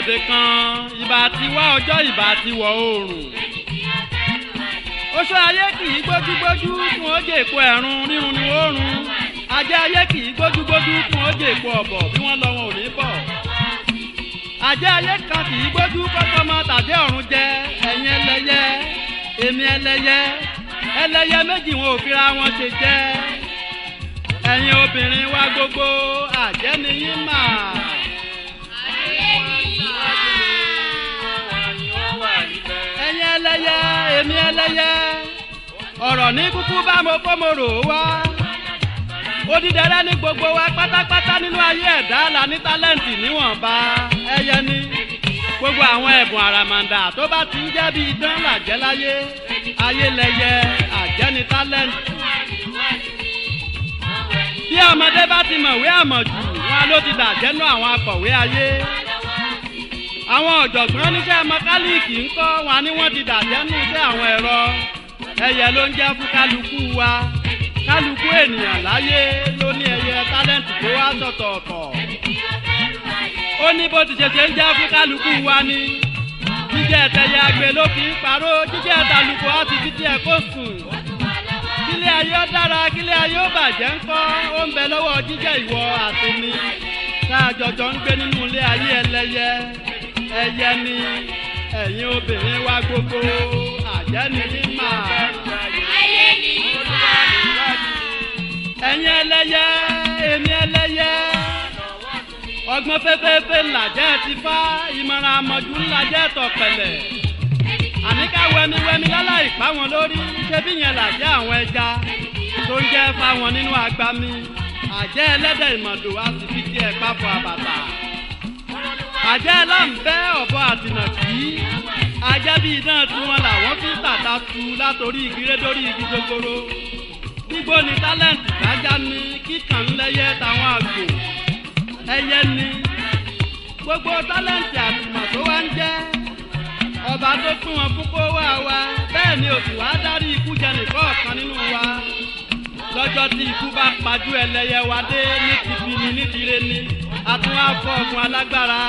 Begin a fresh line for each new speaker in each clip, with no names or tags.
òde kan, ìbà ti wá ọjọ́, ìbà ti wọ̀ oòrùn. Oṣó ayé kì í gbójúgbójú kún ó jẹ èpo ẹ̀rùn, rírun ni ó run. Ajá ayé kì í gbójúgbójú kún ó jẹ èpo ọ̀bọ̀, bí wọ́n lọ wọn ò ní bọ̀. Ajá ayé kan kì í gbójú kọ́kọ́ mọ tàbí ọ̀run jẹ. Ẹ̀yin ẹlẹ́yẹ, èmi ẹlẹ́yẹ, ẹlẹ́yẹ méjì wọn ò fira wọn ṣe jẹ́. Ẹ̀yin obìnrin wa gbogbo, àjẹ́ ni yín mà. Ẹ̀yin ẹlẹ́yẹ, èmi ẹlẹ́yẹ, ọ̀rọ̀ ní kúkú bá mo kó mo rò ó wá. Odídẹrẹ́ ní gbogbo wa pátápátá nínú ayé ẹ̀dá la ní tálẹ́ǹtì níwọ̀nba. Ẹyẹ ní gbogbo àwọn ẹ̀bùn àràmàǹdà tó bá ti ń jẹ́ bí idán làjẹ́ láyé. Ayé lẹyẹ, àjẹ́ ní tálẹ́ǹtì. Bí ọmọdé bá ti mọ̀wé àmọ̀jù, wọn ló ti dàjẹ́ nú àwọn akọ̀wé ayé. Àwọn ọ̀jọ̀gbọ́n níṣẹ́ mọkálíìkì ń kọ́ wọn ni wọ́n ti dàjẹ́ nú iṣẹ́ àwọn ẹ̀rọ. Ẹyẹ ló ń jẹ́ fún kálukú wa. Kálukú ènìyàn láyé ló ní ẹyẹ tálẹ́ǹtì tó wá sọ̀tọ̀ọ̀tọ̀. Ó ní bó ti ṣe ṣe ń jẹ́ fún kálukú wa ni. Jíjẹ́ ẹ̀tẹ̀yẹ agbe ló fi ń paró, jíjẹ́ ẹ̀tàlùkù á ti fi tiẹ̀ kó sùn. Kílé ayé ó dára, kílé ayé ó bàjẹ́ ńkọ́, ó ń bẹ lọ́wọ́ jíjẹ́ ìwọ àti mi. Tá a jọjọ ń gbé nínú ilé ayé ẹlẹ́yẹ, ẹyẹ ni ẹ̀yin obìnrin wa gbogbo, àjẹ́ ni yín mà. Ẹ̀yin ẹlẹ́yẹ, èmi ẹlẹ́yẹ, ọgbọ́n fẹ́fẹ́fẹ́ ńlájẹ́ ti fá, ìmọ̀ràn àmọ̀jù ńlájẹ́ tọ̀pẹ̀lẹ̀. Àní ká wẹmiwẹmi láláì pa wọn lórí, ṣé bí yẹn làjẹ́ àwọn ẹja tó ń jẹ́ fáwọn nínú agbami. Àjẹ́ ẹlẹ́dẹ̀ ìmọ̀dò á sì fi tiẹ̀ papọ̀ àbàtà. Àjẹ́ ẹlọ́nbẹ́ ọ̀bọ àtìnàkí, ajẹ́ bí idán tiwọn làwọn fi tàta tu látòrí igi rédórí igi gogoro. Gbígbó ni tálẹ́ǹtì tájá ní, kíkàn ńlẹ́yẹ táwọn àgbò. Ẹyẹ ni gbogbo tálẹ́ǹtì àtìmọ̀ tó wá ń jẹ́. Ọba tó pín wọn fún kó wá wa, bẹ́ẹ̀ ni òsì wá dárí ikú jẹ nìkọ̀ọ̀kan nínú wa. Lọ́jọ́ tí ikú bá pajú ẹlẹ́yẹ wa dé, ní tìbí ni ní tire ni, a tún wá fọ́ ọ̀gbun alágbára.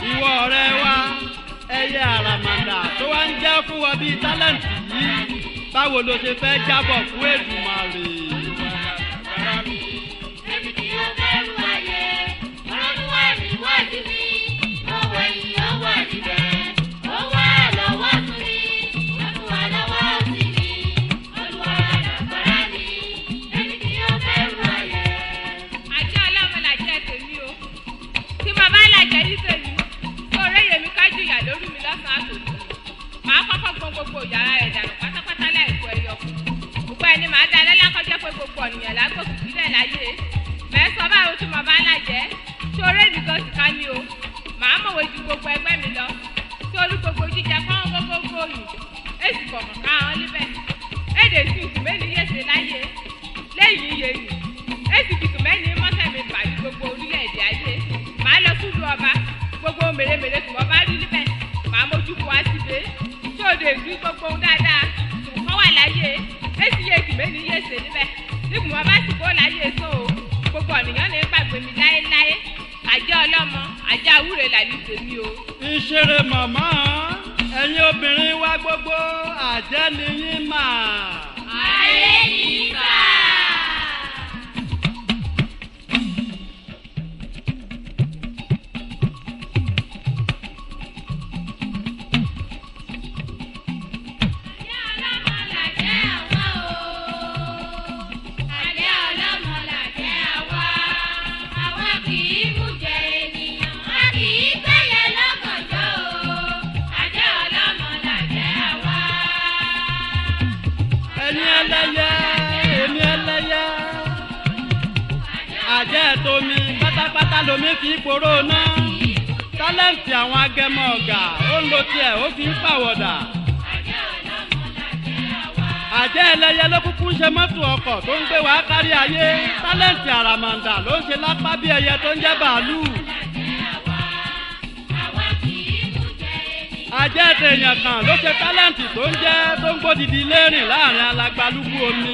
Ìwọ ọ̀rẹ́ wa, ẹyẹ àràmàǹdà tó wá ń jẹ́ fún wọn bíi tálẹ́ǹtì yìí, báwo ló ṣe fẹ́ jábọ̀ fún Èdùmàrè?
Àjẹ́ ọlọ́mọ làjẹ́ tèmi o. Tí mo bá làjẹ́ ní tèmi, sóòrè yèmí kájú ìyà lórí mi lọ́sàn-án àtòkù. Màá kọ́kọ́ gbọn gbogbo yàrá rẹ̀ dànù pátápátá láìkó ẹyọ kù. Gbogbo ẹni màá da lọ́lá kọjá pé gbogbo ọ̀nìyàn lágbòkù sílẹ̀ láyé. Mẹ́sàn-án báwo tí mo bá làjẹ́, sóòrè mi gan sì ká mi o. Màá mọ̀wé ju gbogbo ẹgbẹ́ mi lọ. Sórí gbogbo jíjẹ fáwọn gbogbo yìí, èsì kọ̀ọ̀kan káwọn níbẹ̀. Èdè sí ìkùnmẹ́ni yèsè láyé. Lẹ́yìn iye yìí, èsì kìtùmẹ́ni mọ́sẹ̀ mi bà ní gbogbo orílẹ̀-èdè ayé. Màá lọ sílùú ọba, gbogbo mèremère tí wọ́n bá rí níbẹ̀, màá mójú kó wá síbẹ̀. Sóde ìlú gbogbo ohun dáadáa, tùkọ́ wà láyé, èsì yé kìmẹ́ni yèsè níbẹ̀. Nígbà wọn bá sì kó láyé só o, gbogbo ọ̀nìyàn lè gbàgbé mi láéláé. Àjẹ́ ọlọ́mọ, àjẹ́ àwúre làlí tèmi o.
Ìṣeré màmá, ẹ̀yin obìnrin wa gbogbo, àjẹ́ ni yín mà. Ẹ̀yin ẹlẹ́yẹ, èmi ẹlẹ́yẹ, àjẹ́ tómi pátápátá lomi fi poró ná. Tálẹ́ǹtì àwọn agẹmọ ọ̀gà ó ń lo tiẹ̀ ó fi ń pàwọ̀dà. Àjẹ́ ẹlẹ́yẹ ló kúkú ń ṣe mọ́tò ọkọ̀ tó ń gbé wá kárí ayé. Tálẹ́ǹtì àràmàǹdà ló ń ṣe lápá bí ẹyẹ tó ń jẹ́ bàálù. Àjẹ́ tèèyàn kan ló ṣe tálẹ́ǹtì tó ń jẹ́ tó ń gbódìdí lérìn láàrin alagbalúgbú omi.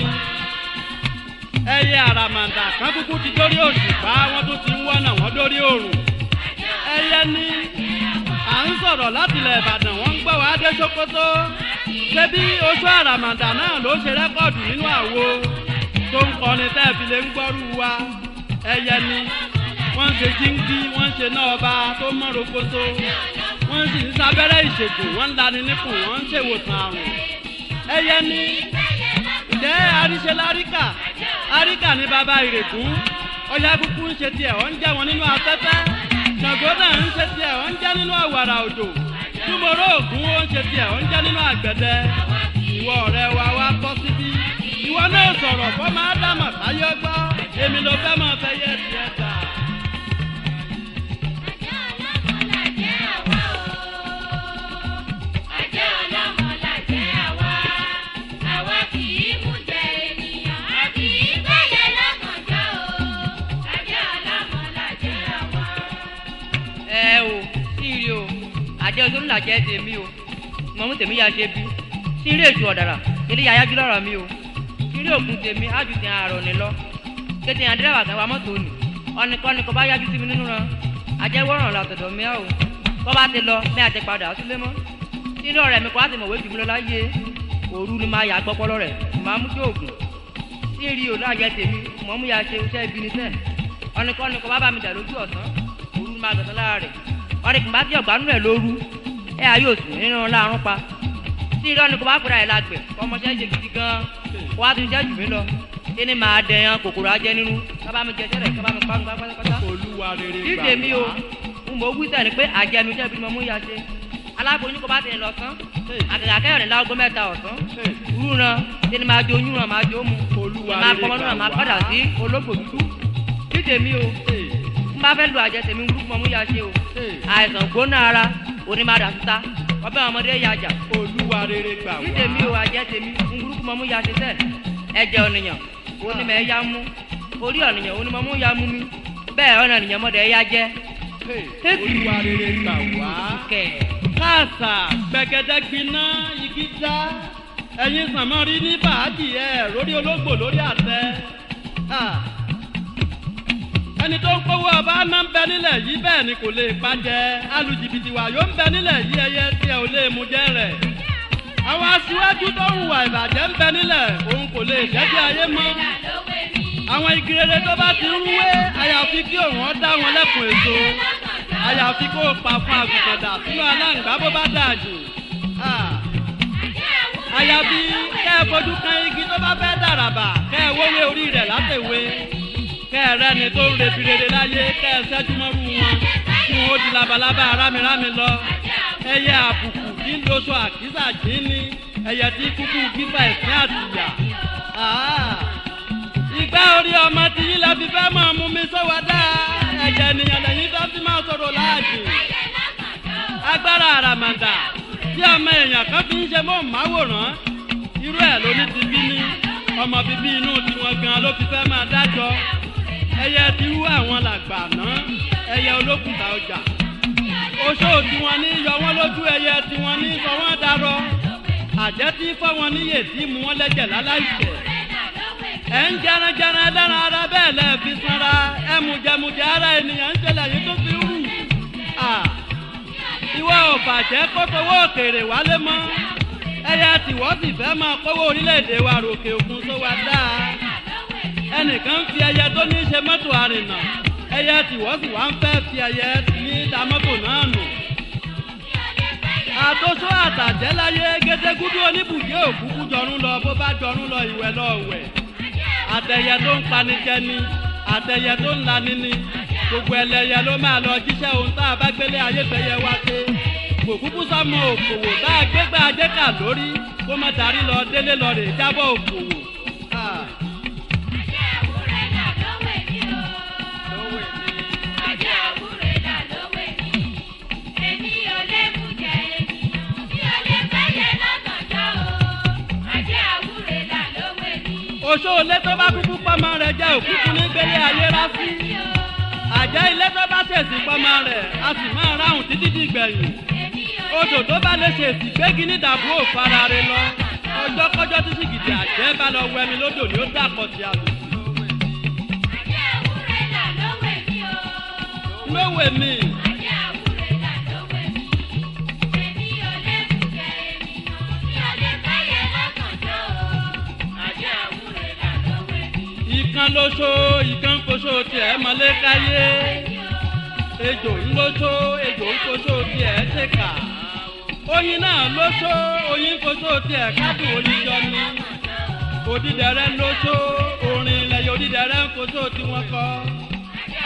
Ẹyẹ àràmàǹdà kan kúkú ti dórí òṣùpá, wọ́n tún ti ń wọ́nà wọ́n dórí òrùn. Ẹyẹ ní sọ̀rọ̀ láti ilẹ̀ Ìbàdàn, wọ́n ń gbọ́ wá dé Sókótó. Ṣebí oṣù àràmàǹdà náà ló ṣe rẹ́kọ̀dù nínú àwo tó ń kọrin tẹ́ fi lè ń gbọ́rú wa. Ẹyẹ ni wọ́n ń ṣe jíǹkí, wọ́n ń ṣe náà ọba tó mọ́ rokoṣo, wọ́n sì ń sábẹ́rẹ́ ìṣègùn, wọ́n ń lani níkùn, wọ́n ń ṣèwòsàn àrùn. Ẹyẹ ni ǹjẹ́ àríṣe láríkà àríkà ní baba ìrègùn. Ọya kúkú ń ṣe tiẹ̀, ọ̀ ń jẹ́ wọn nínú afẹ́fẹ́. Ṣàngó náà ń ṣe tiẹ̀, ọ̀ ń jẹ́ nínú àwàrà òjò. Túmọ̀rọ̀ Ògún ó ń ṣe tiẹ̀, ọ̀ ń jẹ́ nínú àgbẹ̀dẹ. Ìwọ ọ̀rẹ́ wa wá bọ́ síbí, ìwọ náà sọ̀rọ̀ fọ́mọ Ádámọ̀ káyọ́ gbọ́. Èmi ló fẹ́ máa fẹ́ yẹ tiẹ̀ dà.
Ajá ọlọ́mọ là jẹ́ àwa o. Ajá ọlọ́mọ là jẹ́ àwa. Àwa kì í mú jẹ ènìyàn, a kì í gbẹ́yẹ lọ́gànjọ́ o. Ajá ọlọ́mọ là jẹ́ àwa.
Ẹ o sírí o, àjẹ oṣù ńlá jẹ tèmi o, mọ mú tèmi yá ṣe bí sírí èṣù ọ̀dàrà ilé yàyà jù lọ́rọ̀ mi o. Sírí ògùn tèmi ájú ti àrọ̀ ní lọ kété yàn dírẹ́wà kan wa mọ́tò nì ọ̀nìkọ́ni kò bá yájú sí mi nínú ran àjẹwọ́ràn làtọ̀dọ̀ mi o. Kọ́ bá ti lọ ní àti padà sílé mọ́. Sírí ọ̀rẹ́ mi kò á ti mọ̀wé jù mí lọ láyé òru ni máa yà gbọ́pọ́lọ́ rẹ̀ máa mú sí ògùn. Sírí o láàjẹ tèmi mọ̀ mú yà ṣe iṣẹ́ ibi ní sẹ́ẹ̀ ọ̀nìkọ́ni kò bá bá mi dà lójú ọ̀sán òru ni máa gbọ̀sán lára rẹ̀ ọ̀rẹ́ kìí bá tí ọ̀gbánú rẹ̀ lóru ẹ̀ ayé òsùn nínú láàrún pa. Tí irọ́ ni kò bá pera ẹ̀ lágbẹ̀ ọmọọṣẹ́ ṣe gidi gan-an kó wá tún iṣẹ́ jù mí lọ kí ni máa dẹ̀yàn kòkòrò ajẹ́ nínú kábà mi jẹsẹ̀ rẹ̀ kábà mi pa nípa pátápátá.
Olúwa rere
Tí
gbà
tèmi o
wá.
N mọ̀ wí sẹ́ni pé àjẹmí iṣẹ́ ibi ni mo mú ya ṣe aláboyún kò bá ti lọ sán àgàgà kẹyọ̀ ní láago 3 ọ̀sán rúran kí ni máa jo oyún ràn máa jo mu
Olúwa
máa
rere
pọmọ
gbà
náà máa
wá.
padà sí ológbò dúdú. Tí tèmi o n bá fẹ́ lu àjẹ tèmi burúkú mọ́ mú ya ṣe o. Àìsàn gbóná ara òní máa dà síta ọbẹ̀ ọmọdé ya jà.
Olúwa rere gbà wá.
Ní tèmi o, àjẹ tèmi burúkú mọ́ mú ya ṣe sẹ́ ẹ̀jẹ̀ ọ̀nìyàn òní mẹ́ ya mú orí ọ̀nìyàn òní mọ́ mú ya mú mi bẹ́ẹ̀ ọ̀nà ènìyàn mọ́dẹ̀ ya jẹ́.
Olúwa rere gbà wá.
Kẹ̀.
Káàsà gbẹ̀gẹ̀dẹ̀ gbiná igi dá ẹ̀yin sànmọ́rí ní bàájì ẹ̀ lórí ológbò lórí àtẹ. Ẹni tó ń kówó ọba máa ń bẹ nílẹ̀ yìí bẹ́ẹ̀ ni kò lè pàjẹ́. Alùjìbìtì wàyó ń bẹ nílẹ̀ yìí ẹyẹ tí ẹ ò lè mú jẹ́ rẹ̀. Àwọn aṣíwájú tó ń hùwà ìbàjẹ́ ń bẹ nílẹ̀ òun kò lè jẹ́jẹ́ ayé mọ́. Àwọn igi rere tó bá ti ń rúwé àyàfi kí òun ó dá wọn lẹ́kùn èso. Àyàfi kó o pa fún àgùntàn dà sínú aláǹgbá bó bá dà jù. Àyàfi kẹ́ ẹ fojú kan igi tó bá fẹ́ dàràbà kẹ́ ẹ wówé orí rẹ̀ látẹ̀wé. Kẹ́ ẹ rẹ́ni tó ń rebi rere láyé kẹ́ ẹ ṣẹ́jú mọ́rú wọn kí wọn ó di labalábá rámirámi lọ. Ẹyẹ àbùkù tí ń loṣọ àkísà jí ní ẹyẹ tí kúkú gífà ẹ̀sìn àtìyà. Ìgbà orí ọmọ tí yín la fi fẹ́ máa mú mi sọ́wọ́ dáa. Ẹ̀jẹ̀ ènìyàn lẹ́yìn tó fi máa sọ̀rọ̀ láàjì. Agbára àràmàǹdà tí ọmọ èèyàn kan fi ń ṣe mọ́ọ̀máwòrán. Irú ẹ̀ ló ní ti bí ní ọmọ bíbí inú tiwọn gan ló fi fẹ́ máa dájọ́. Ẹyẹ ti hú àwọn làgbà ná ẹyẹ olókùúta ọjà. Oṣó tiwọn ní yọ wọ́n lójú ẹyẹ tiwọn ní sọ wọ́n darọ. Àjẹ́ tí fọ́ wọn níyè tí mú wọn lẹ́jẹ̀ láláìṣẹ̀. Ẹ ń jẹranjẹran ẹlẹ́ran ara bẹ́ẹ̀ lẹ́ẹ̀ fi sanra. Ẹ mùjẹmùjẹ ara ènìyàn ń ṣẹlẹ̀ yìí tó fi rù. Ìwọ ò bàjẹ́ kó tọwọ́ òkèèrè wálé mọ́. Ẹyẹ tìwọ́ sì fẹ́ máa kówó orílẹ̀-èdè wa ròkè òkun tó wa dáa. Ẹnìkan ń fi ẹyẹ tó ní í ṣe mọ́tò àrìnà. Ẹyẹ tìwọ́ sì wá ń fẹ́ fi ẹyẹ ní da mọ́tò náà nù. Àtòsó àtàjẹ́ láyé gédégúdú oníbùdó òkúkú jọrún lọ bó bá jọrún lọ ìwẹ̀ lọ wẹ̀. Àtẹyẹ tó ń panijẹ ni, àtẹyẹ tó ń lani ni, gbogbo ẹlẹ́yẹ ló máa lọ jíṣẹ́ ohun tá a bá gbélé ayé fẹyẹ wá ṣe. Kò kúkú sọmọ òkòwò tá a gbégbá ajé kà lórí kó má darí lọ délé lọ rè jábọ̀ òkòwò.
Ajá àwúrẹ́ là lówè mí o. Ajá àwúrẹ́ là lówè mí. Èmi ò lè mú jẹ ènìyàn, mi ò lè fẹ́yẹ lọ́gànjọ́ o. Ajá àwúrẹ́ là lówè mí.
Oṣó ilé tó bá kúkú pọ́nmọ rẹ̀ jẹ́ òkúkú ní gbélé ayé rá sí. Àjẹ́ ilé tó bá ṣèṣì pọ́nmọ rẹ̀ a sì máa ráhùn títí di ìgbẹ̀yìn. Odò tó bá lè ṣèṣì gbégi ní ìdàbò òfara rẹ̀ lọ. Ọjọ́kọ́jọ́ tí sìgìdì àjẹ́ bá lọ wẹmi lódò ni ó dàpọ̀ sí àlùkù.
Ajá àwúrẹ́ là lówè mí o.
Lówè mi.
Ajá àwúrẹ́ là lówè mí.
Ìkan lóṣó, ìkan kóṣó tiẹ̀ mọ́lé káyé. Ejò ń lóṣó, ejò ń kóṣó tiẹ̀ ṣèkà. Oyin náà lóṣó, oyin kóṣó tiẹ̀ kádùn oyin jọ ni. Odídẹrẹ́ lóṣó, orin lẹyẹ odídẹrẹ́ ń kóṣó tí wọ́n kọ.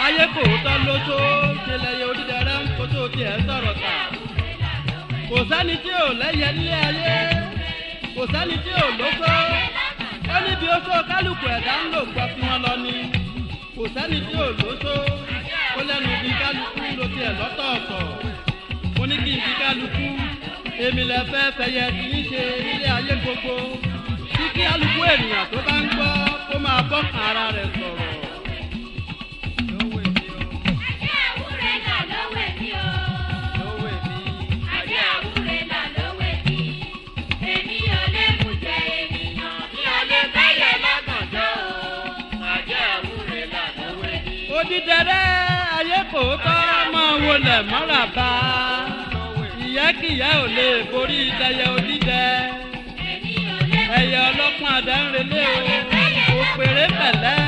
Ayé kò tọ́ lóṣó, ṣe lẹyẹ odídẹrẹ́ ń kóṣó tiẹ̀ sọ̀rọ̀ tà. Kò sẹ́ni tí ò lẹ́yẹ nílé ayé, kò sẹ́ni tí ò lóṣó. Ó níbi oṣó kálukú ẹ̀dá ń lò gbọ́ tí wọ́n lọ ni. Kò sẹ́ni tí ò lóṣó, ó lẹ́nu bí kálukú ló tiẹ̀ lọ́tọ̀ọ̀tọ̀. Mo ní kí n bí kálukú, èmi lẹ fẹ́ fẹyẹ tí ń ṣe nílé ayé gbogbo. Kí kálukú ènìyàn tó bá ń gbọ́ kó máa bọ́kàn ara rẹ̀ sọ̀rọ̀.
Ajé àwúre là lówè mí o. Ajé àwúre là lówè mí. Èmi ò lè mú jẹ ènìyàn, mi ò lè bẹ́yẹ lágànjọ́ o. Ajé àwúre là lówè mí.
Odídẹrẹ́ ayé kò tọ́ máa wọlé mọ́ra bá. Ìyákìyá ò lè borí ìdẹyẹ odídẹ.
Èmi ò lè mú
Ẹyẹ ọlọ́pọ́n àdá ń relé o. Òpèrè pẹ̀lẹ́.